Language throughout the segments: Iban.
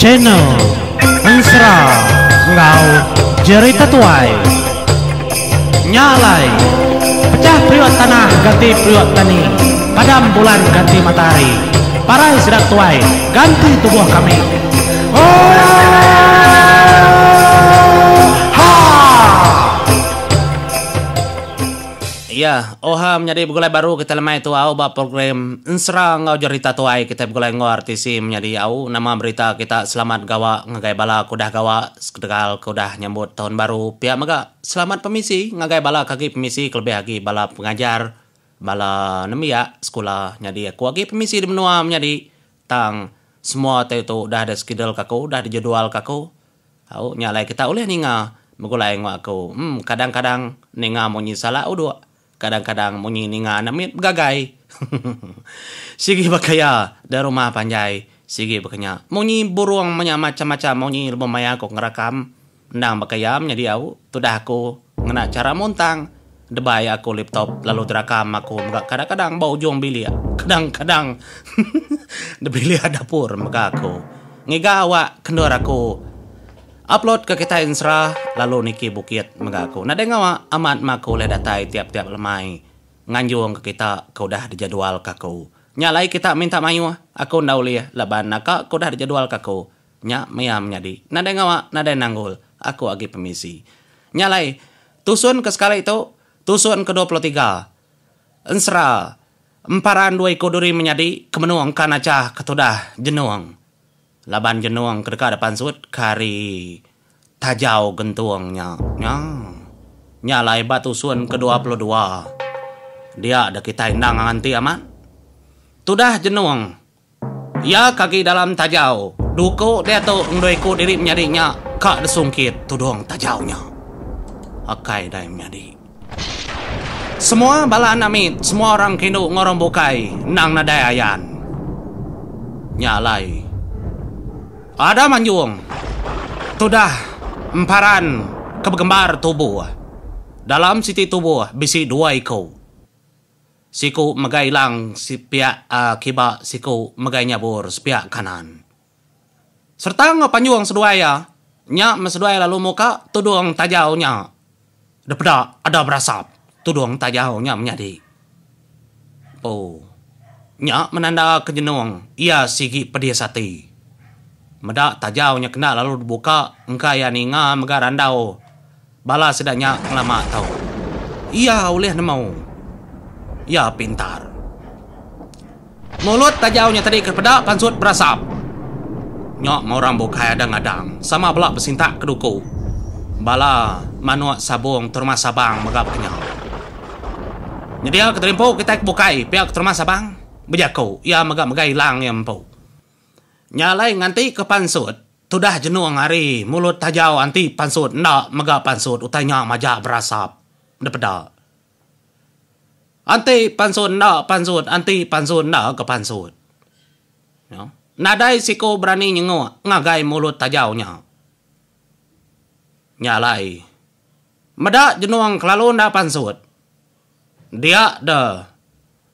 Channel Ensera enggau Jerita Tuai. Nya alai, pecah periuk tanah ganti periuk tani, padam bulan ganti matahari, parai sida tuai ganti tubuh kami. Oohaa! Iya, oha menyadi begulai baru kitai lemai tu au ba program Ensera enggau Jerita Tuai kitai begulai enggau RTC menyadi au nama berita kita selamat gawa ngagai bala ke udah gawa seketegal ke udah nyambut taun baru pia mega selamat pemisi ngagai bala ke agi pemisi kelebih agi bala pengajar bala nembiak sekula nyadi aku agi pemisi di menua menyadi tang semua ti tu udah dischedule ka aku udah dijadual ka aku. Au, nya alai kita ulih ninga begulai enggau aku. Em, kadang-kadang ninga munyi salak uduk, kadang-kadang munyi ninga anak mit begagai. Sigi baka iya da rumah panjai, sigi baka nya. Munyi burung menya macham-macham munyi lebuh maya aku ngerakam. Endang baka iya menyadi au, tudah aku ngena chara muntang. Debai aku laptop lalu terakam aku mega kadang-kadang ba ujung bilik, kadang-kadang da bilik dapur mega aku. Ngiga awak ke endur aku upload ke kitai ensera lalu niki bukit mega aku. Nadai ngawa amat meh aku ulih datai tiap-tiap lemai nganjung ke kita ke udah dijadual ke aku. Nya alai kita minta mayuh aku enda ulih laban naka ke udah dijadual ke aku. Nya maya menyadi. Nadai ngawa, nadai nanggul. Aku agi pemisi. Nya alai, tusun ke sekali tu, tusun ke 23. Ensera, Emparan dua iku duri menyadi ke menung ka nachah ke tudah jenung. Laban jenung ke deka dipansut ke ari tajau gentung nya. Nya. Nya alai ba tusun ke 22. Dia deh kitai endang nganti amat. Tudah jenung. Iya ke agi dalam tajau duku diatu enggau iku diri menyadi nya ka desungkit tudung tajau nya. Akai dai menyadi. Semua bala anak mit, semua orang ke indu enggau orang bukai endang nadai ayan. Nya alai ada manjung tudah emparan ke begembar tubuh. Dalam siti tubuh bisi dua iku. Siku megai ilang sepiak kiba siku megai nyabur sepiak kanan. Sereta enggau panjung seduai iya, nya meh seduai lalu muka tudung tajau nya. Depeda ada berasap tudung tajau nya menyadi. Empu nya menanda ke jenung iya sigi pedis ati. Meda tajau nya kena lalu dibuka engka iya ninga mega randau Bala sida nya ngelama tu. Iya ulih nemu. Iya pintar. Mulut tajau nya tadi ke peda pansut berasap. Nya meh orang bukai adang-adang sama bela besintak ke duku. Bala manuk sabung terumah Sabang mega baka nya. Nyedia ke terimpu kitai ke bukai pia ke terumah Sabang bejaku iya mega megai ilang iya empu. Nya alai nganti ke pansut. Tudah jenung ari mulut tajau anti pansut enda mega pansut utai nya majak berasap depeda. Anti pansut enda pansut anti pansut enda ke pansut. Nadai siku berani nyenguk ngagai mulut tajau nya. Nya alai meda jenung kelalu enda pansut dia de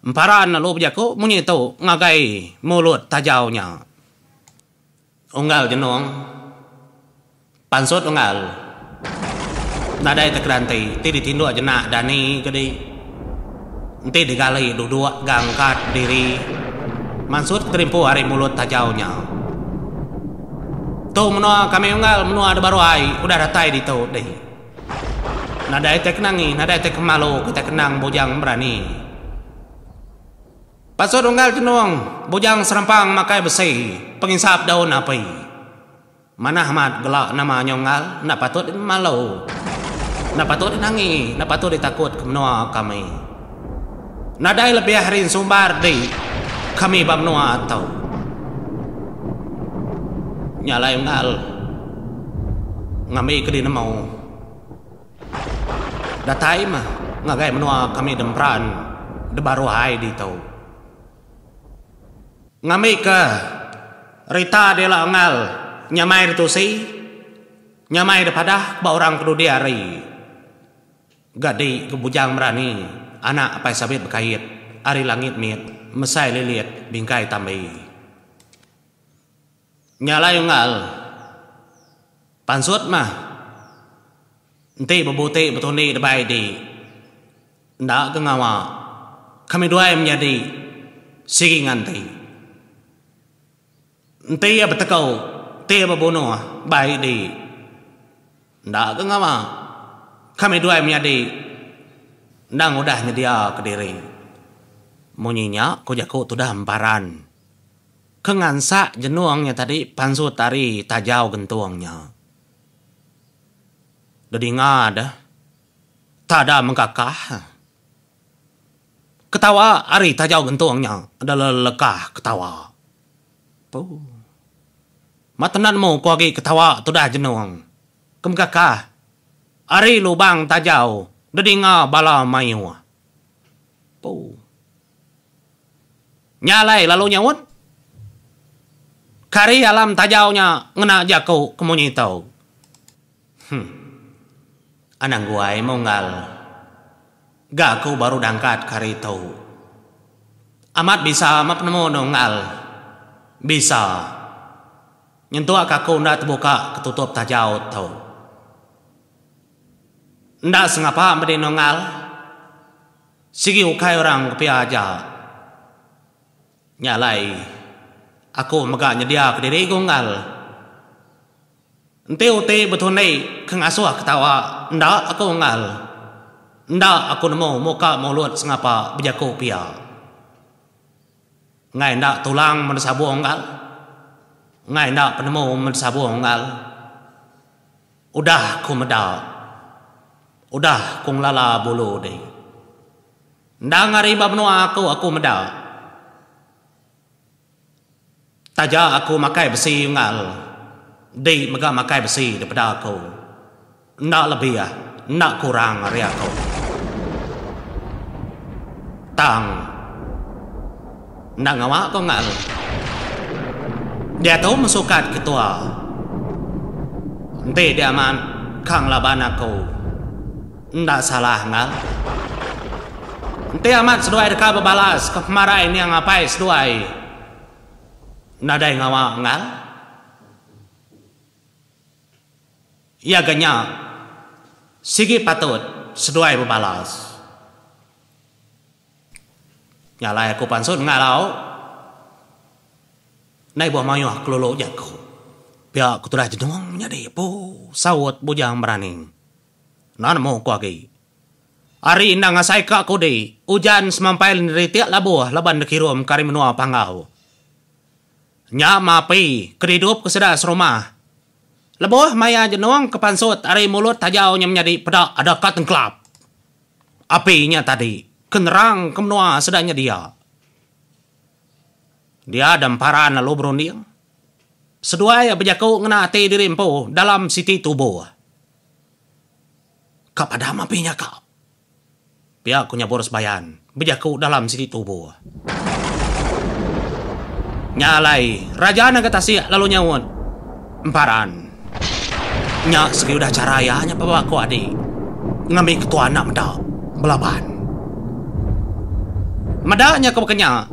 emparan lalu bejaku munyi tu ngagai mulut tajau nya. Unggal jenung. Pansut unggal. Nadai tekeranti ti ditinduk jenak dani ke di. Enti digali duduk ga angkat bediri mansut keterimpu ari mulut tajau nya. Tu menua kami unggal menua da baru ai udah datai ditu dih. Nadai tai kenangi nadai tai kemalu kitai kenang bujang berani. Pasut unggal jenung, bujang serempang makai besi, penginsap daun api. Manah amat gela nama nya unggal, enda patut malu. Enda patut dinangi, enda patut ditakut ke menua kami. Nadai lebih ari ensumbar di kami ba menua tu. Nya alai unggal ngambi ke dinemu. Datai meh ngagai menua kami Demperan de baruh ai ditu. Ngambika rita dila engal nyamai ditusi, nyamai dipadah ba orang ke dudi hari. Gadi ke bujang berani anak Apai Sabit Bekait ari langit mit mesai lilit bingkai tambi. Nya alai unggal. Pansut mah. Enti bebuti betundi debai di. Enda ke ngawa. Kami duai menyadi sigi nganti. Enti iya beteku, enti iya bebunuh bai di. Enda ke ngawa. Kami duai menyadi endang udah nyedia kediri. Munyi nya ku jaku tudah emparan. Ke ngansak jenung nya tadi pansut ari tajau gentung nya. Dedinga deh. Tada mengkakah. Ketawa ari tajau gentung nya enda lelekah ketawa. Puu. Mata enda nemu ku agi ketawa tudah jenung. Ke mengkakah ari lubang tajau dedinga bala mayuh. Puu. Nya alai lalu nyaut, Kari alam tajau nya ngena jaku ke munyi tu. Huh. Anang guai munggal. Ga aku baru dangkat kari tu. Amat bisa amat penemu nunggal. Bisa. Nyentuk ka aku enda tebuka ke tutup tajau tu. Enda sengapa medi nunggal. Sigi ukai orang ke pia aja. Nya alai, aku mega nyediaka diri gunggal. Enti uti betundi ke ngasuh ketawa enda aku unggal. Enda aku nemu muka mulut sengapa bejaku pia. Enggai enda tulang men sabung unggal. Enggai enda penemu men sabung unggal. Udah ku meda. Udah ku ngelala bulu di. Endang ari ba menua aku aku meda. Taja aku makai besi unggal. Di mega makai besi daripada aku. Enda lebih enda kurang ari aku. Tang enda ngawa ko unggal. Diatu mesukat ketua. Enti dia amat ka ngelaban aku. Enda salah unggal. Enti amat seduai deka bebalas ke pemarai niang apai seduai. Nadai ngawa unggal. Iya ga nya sigi patut seduai bebalas. Nya alai aku pansut ngalau ndai buah mayuh kelulu jaku. Pia ku tudah jenung nyadi empu saut Bujang Berani. Enda nemu ku agi. Ari enda ngasai ka ku di ujan semampai neritik labuh laban dikirum ke ari menua Panggau. Nya mah api ke didup ke sida serumah. Lebuh maya jenung ke pansut ari mulut tajau nya menyadi peda ada ka tengkelap. Api nya tadi ke nerang ke menua sida nya dia. Dia da emparan lalu berunding. Seduai bejaku ngena ati diri empu dalam siti tubuh. Ka padam api nya ka. Pia ku Nyabur Sebayan bejaku dalam siti tubuh. Nya alai Raja Naga Tasik lalu nyaut Emparan. Nya segi udah chara iya nya pelaba ku adi ngambi ketua anak meda belaban. Meda nya ke baka nya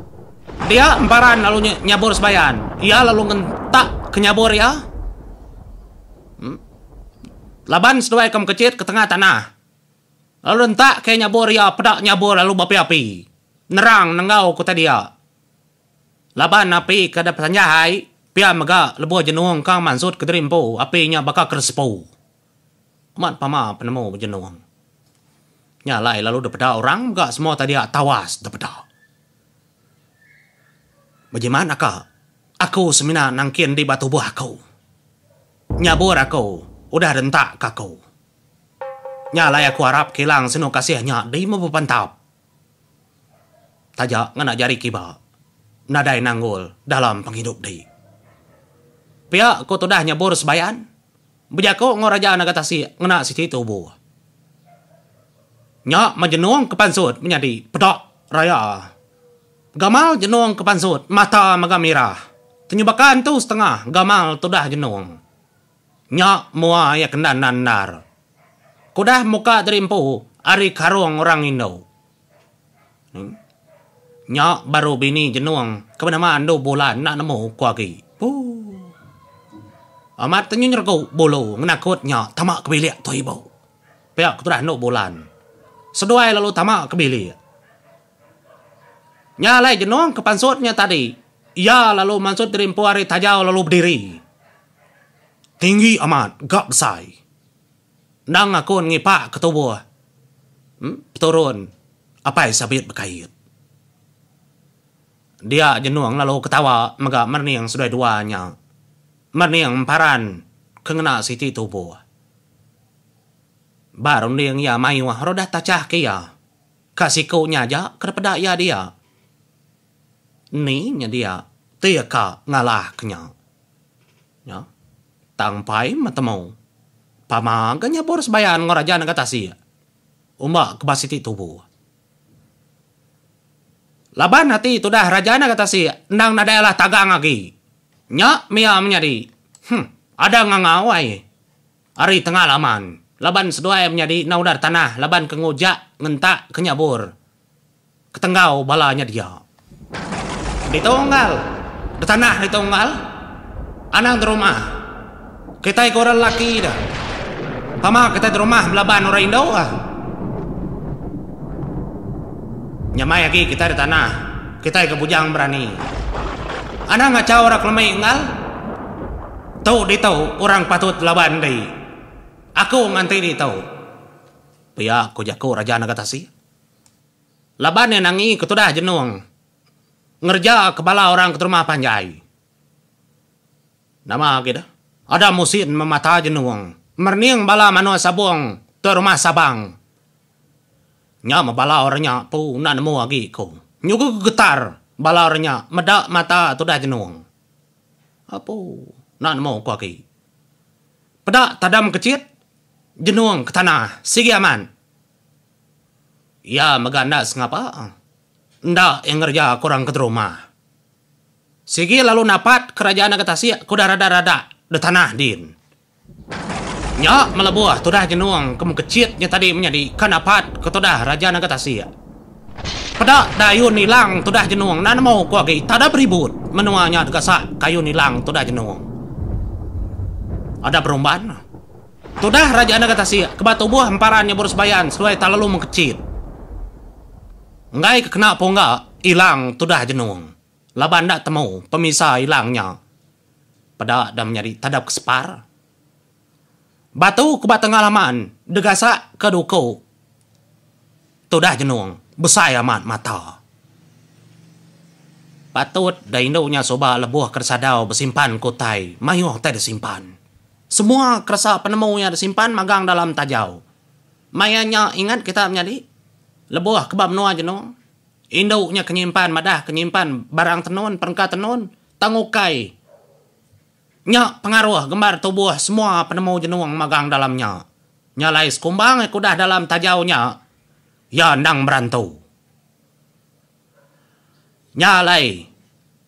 dia Emparan lalu Nyabur Sebayan iya lalu ngentak ke nyabur iya. Laban seduai ke mekechit ke tengah tanah. Lalu entak ke nyabur iya peda nyabur lalu beapi-api. Nerang nenggau kutai dia. Laban api ke dep tanjah ai, pia mega lebuh jenung kang mansut kediri empu api nya baka keresepu. Amat pama penemu bejenung. Nya alai lalu depeda orang mega semua tai dia tawas depeda. Bejimat aka, aku semina nangkin di ba tubuh aku. Nyabur aku udah dentak ke aku. Nya alai aku arap kilang sinu kasih nya di meh bepantap. Taja ngena jari kiba nadai nanggul dalam pengidup di. Pia ku tudah nyebur sebayan bejaku enggau Raja Naga Tasik ngena siti tubuh. Nya meh jenung ke pansut menyadi peda raya. Gamal jenung ke pansut mata mega mirah. Tenyubaka entu setengah gamal tudah jenung. Nya mua iya kenda endar. Kudah muka diri empu ari karung orang indu. Nya baru bini jenung ke benama Andu Bulan enda nemu ku agi. Puu. Amat te nyu nyeregu bulu ngenakut nya tama ke bilik tu ibu. Pia ke tudah endu bulan. Seduai lalu tama ke bilik. Nya alai jenung ke pansut nya tadi, iya lalu mansut diri empu ari tajau lalu bediri. Tinggi amat ga besai. Endang aku ngipak ke tubuh peturun apai sabit bekait. Dia jenung lalu ketawa mega merening seduai dua nya. Merening emparan ke ngena siti tubuh. Ba runding iya mayuh rodah tachah ke iya. Ka siku nya aja ke dipeda iya dia. Ni nya dia ti ka ngalah ke nya. Nya. Tang empai meh temu. Pama ga nyabur sebayan enggau raja nengah tasik. Umba ke ba siti tubuh. Laban ati tudah raja nengah tasik endang nadai alah tagang agi. Nya mia menyadi. Huh. Ada ngangau ai. Ari tengah laman. Laban seduai menyadi enda udah tanah laban ke ngujak ngentak ke nyabur. Ketenggau bala nya dia. Ditu unggal. Betanah ditu unggal. Anang derumah. Kitai ke orang lelaki dah. Pama kitai derumah belaban orang indu ah. Nyamai agi kitai detanah. Kitai ke bujang berani. Anang ngachau orang kelemi unggal. Tu ditu orang patut laban di. Aku nganti ditu. Pia ku jaku Raja Naga Tasik. Laban iya nangi ke tudah jenung ngereja ke bala orang ke rumah panjai. Nama agi deh. Ada musin memata jenung merening bala manuk sabung te rumah Sabang. Nya meh bala orang nya pu enda nemu agi ku. Nyugu gegetar bala orang nya meda mata tudah jenung. Apu enda nemu ku agi. Peda tadam kechit jenung ke tanah sigi amat. Iya mega enda sengapa. Enda iya ngereja ke orang ke terumah. Sigi lalu napat kerajaan Naga Tasik ke udah rada-rada di tanah din. Nya melebuh tudah jenung ke mekechit nya tadi menyadi ke napat ke tudah Raja Naga Tasik. Peda dayun ilang tudah jenung enda nemu ku agi tada beribut menua nya degasak kayun ilang tudah jenung. Ada berumban. Tudah Raja Naga Tasik ke ba tubuh emparan nyebur sebayan seduai tak lalu mengkechit. Enggai ke kena pungga ilang tudah jenung laban enda temu pemisa ilang nya. Peda da menyadi tadap ke separ. Batu ke ba tengah laman degasak ke duku tudah jenung besai amat mata. Patut da indu nya suba lebuh ke disadau besimpan ke utai mayuh utai disimpan. Semua keresa penemu iya disimpan magang dalam tajau. Maya nya ingat kita menyadi, lebuh ke ba menua jenung, indu nya ke nyimpan madah ke nyimpan barang tenun, perengka tenun, tang ukai nya pengaruh gembar tubuh semua penemu jenung magang dalam nya. Nya alai sekumbang iya ke udah dalam tajau nya, iya endang berantu. Nya alai,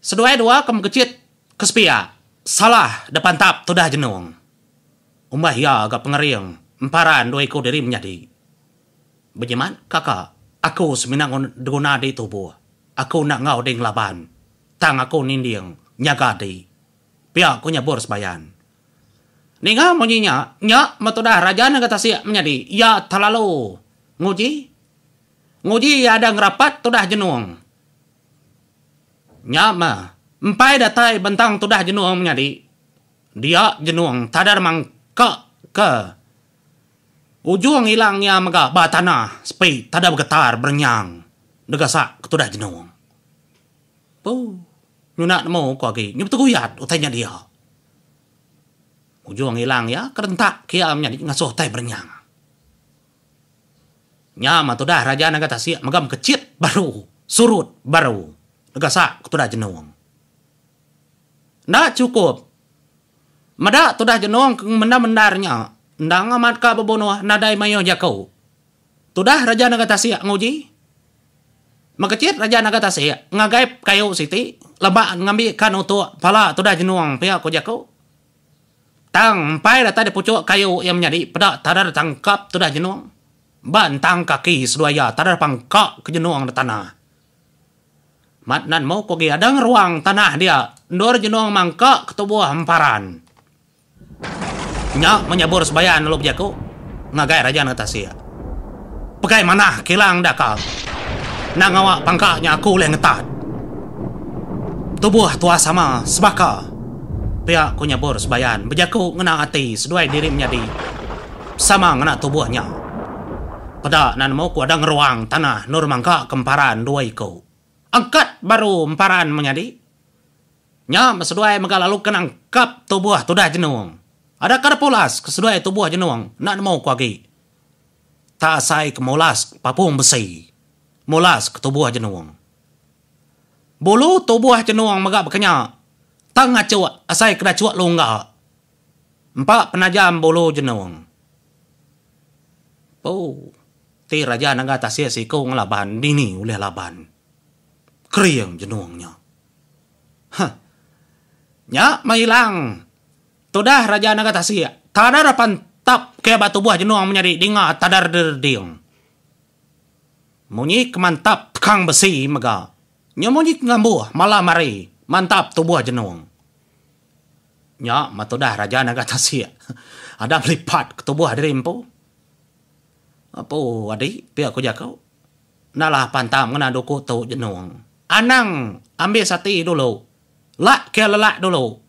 seduai dua ke mekechit ke sepiak, salah depantap tudah jenung. Umbah iya ga pengering emparan dua iku diri menyadi. Bejimat kaka, aku semina diguna di tubuh. Aku enda enggau di ngelaban, tang aku ninding nyaga di. Pia ku nyebur sebayan. Ninga munyi nya, nya metudah Raja Nengah Tasik menyadi iya telalu nguji. Nguji iya ada ngerapat tudah jenung. Nya meh, empai datai bentang tudah jenung menyadi, dia jenung tadar mangka ke ujung ilang iya mega ba tanah sepi tada begetar berenyang degasak ke tudah jenung. Puu, nyuna nemu ku agi nyu beteguyat utai nya dia. Ujung ilang iya ke rentak ke iya menyadi ngasuh utai berenyang. Nya mah tudah Raja Naga Tasik mega mekechit baru, surut baru negasak ke tudah jenung. Enda chukup. Meda tudah jenung ke mendar-mendar nya endang amat ka bebunuh nadai mayuh jaku. Tudah Raja Naga Tasik nguji. Mekechit Raja Naga Tasik ngagai kayu siti leba ngambika nutuk pala tudah jenung pia ku jaku. Tang empai datai di puchuk kayu iya menyadi peda tada ditangkap tudah jenung. Ba entang kaki seduai iya tada dipangka ke jenung da tanah. Mat nan mok agi ada ngeruang tanah dia endur jenung mangka ke tubuh emparan. Nya menyabur sebayan lalu bejaku ngagai Raja Nengah Tasik. Pegai manah kilang daka. Enda ngawa pangka nya aku ulih ngetat. Tubuh tua sama sebaka. Pia ku nyabur sebayan bejaku ngena ati seduai diri menyadi sama ngena tubuh nya. Peda enda nemu ku ada ngeruang tanah endur mangka ke emparan dua iku. Angkat baru emparan menyadi. Nya meh seduai mega lalu ke nangkap tubuh tudah jenung. Ada ka pulas ke seduai tubuh jenung enda nemu ku agi. Tak asai ke mulas papung besi mulas ke tubuh jenung. Bulu tubuh jenung mega bekenya tang ngachuk asai ke dachuk lungga. Empa penajam bulu jenung. Pu ti raja nengah tasik siku ngelaban dini ulih laban. Kering jenung nya. Huh. Nya meh ilang. Tudah raja naga tasik. Tadar pantap ke ba tubuh jenung menyadi dinga tadar derding. Munyi ke mantap tekang besi mega. Nya munyi ke ngambuh malam hari mantap tubuh jenung. Nya meh tudah raja naga tasik. Ada melipat ke tubuh diri empu. Apu adi pia ku jaku. Enda lah pantap ngena duku tu jenung. Anang ambis ati dulu. Lak ke lelak dulu.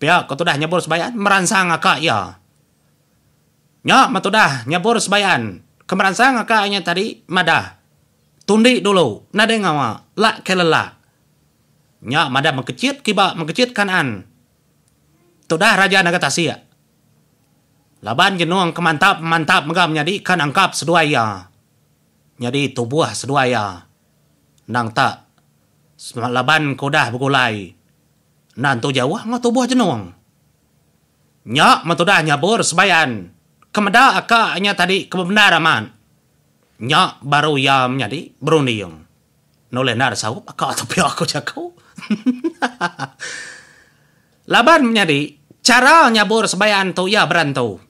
Pia ke tudah nyebur sebayan meransang aka iya. Nya meh tudah nyebur sebayan ke meransang aka iya tadi madah. Tundi dulu nadai ngawa lak ke lelak. Nya madah mekechit kiba mekechit kanan. Tudah raja naga tasik. Laban jenung ke mantap mantap mega menyadi ka nangkap seduai iya. Nyadi tubuh seduai iya endang tak laban ke udah begulai enda entu jauh enggau tubuh jenung. Nya meh tudah nyabur sebayan ke meda aka nya tadi ke bebendar amat. Nya baru iya menyadi berunding. Nulih endar saup aka tu pia ku jaku. Laban menyadi, chara nyabur sebayan tu iya berantu.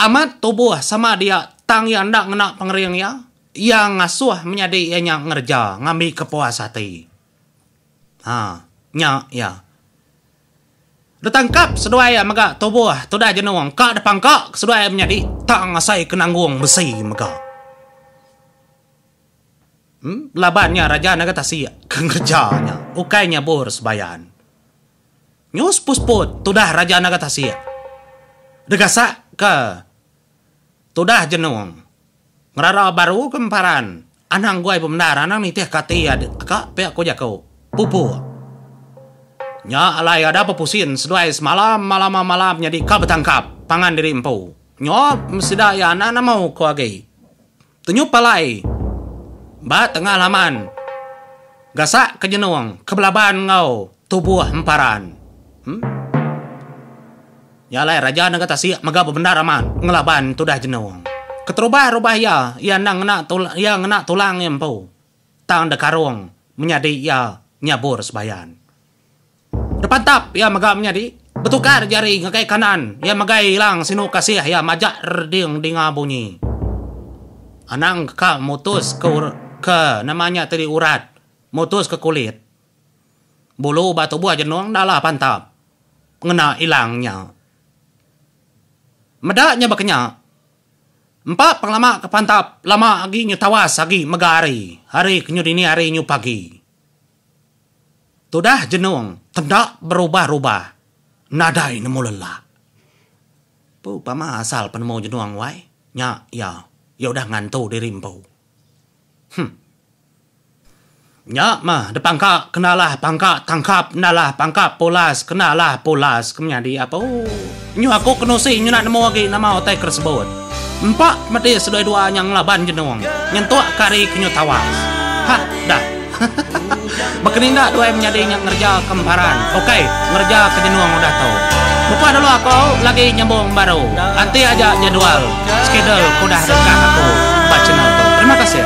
Amat tubuh sama dia tang iya enda ngena pengering iya, iya ngasuh menyadi iya nya ngereja ngambika puas ati. Ha, nya iya. Ditangkap seduai iya mega tubuh tudah jenung ka dipangka ke seduai menyadi tang asai ke nanggung besi mega. Em, laban nya raja naga tasik ke ngereja nya ukai nyabur sebayan. Nyu seput-seput tudah Raja Naga Tasik digasak ke tudah jenung ngerara baru ke emparan anang guai bebendar anang nitih ke ati aka pia ku jaku pupuk. Nya alai ada bepusin seduai semalam malama malam nyadi ka betangkap pangan diri empu. Nyuap sida iya anang nemu ku agi. Tenyup alai ba tengah laman gasak ke jenung ke belaban enggau tubuh emparan. Em. Nya alai raja nengah tasik mega bebendar amat ngelaban tudah jenung. Keterubah rubah iya, iya endang ngena iya ngena tulang iya empu tang dekarung menyadi iya nyabur sebayan. Depantap iya mega menyadi, betukar jari ngagai kanan iya megai ilang sinu kasih iya majak reding dinga bunyi. Anang ka mutus ke ke nama nya tadi urat mutus ke kulit. Bulu ba tubuh jenung enda pantap ngena ilang nya. Meda nya baka nya, empa pengelama ke pantap lama agi nyu tawas agi mega hari, hari ke nyu dini hari nyu pagi. Tudah jenung tenda berubah-rubah nadai nemu lelak. Pu pama asal penemu jenung wai nya iya iya udah ngantu diri empu. Huh. Nya mah depangka kenalah pangka tangkap endalah pangka pulas kenalah pulas ke menyadi apu. Nyu aku ke nusi nyu enda nemu agi nama utai ke disebut. Empa medis seduai dua nya ngelaban jenung nyentuk ke hari ke nyu tawas. Hah dah. Baka ni enda duai menyadi nya ngereja ke emparan ukai ngereja ke jenung udah tu. Bepa dulu aku lagi nyambung baru. Anti aja jadual schedule ke udah dengkah aku ba channel tu. Terima kasih.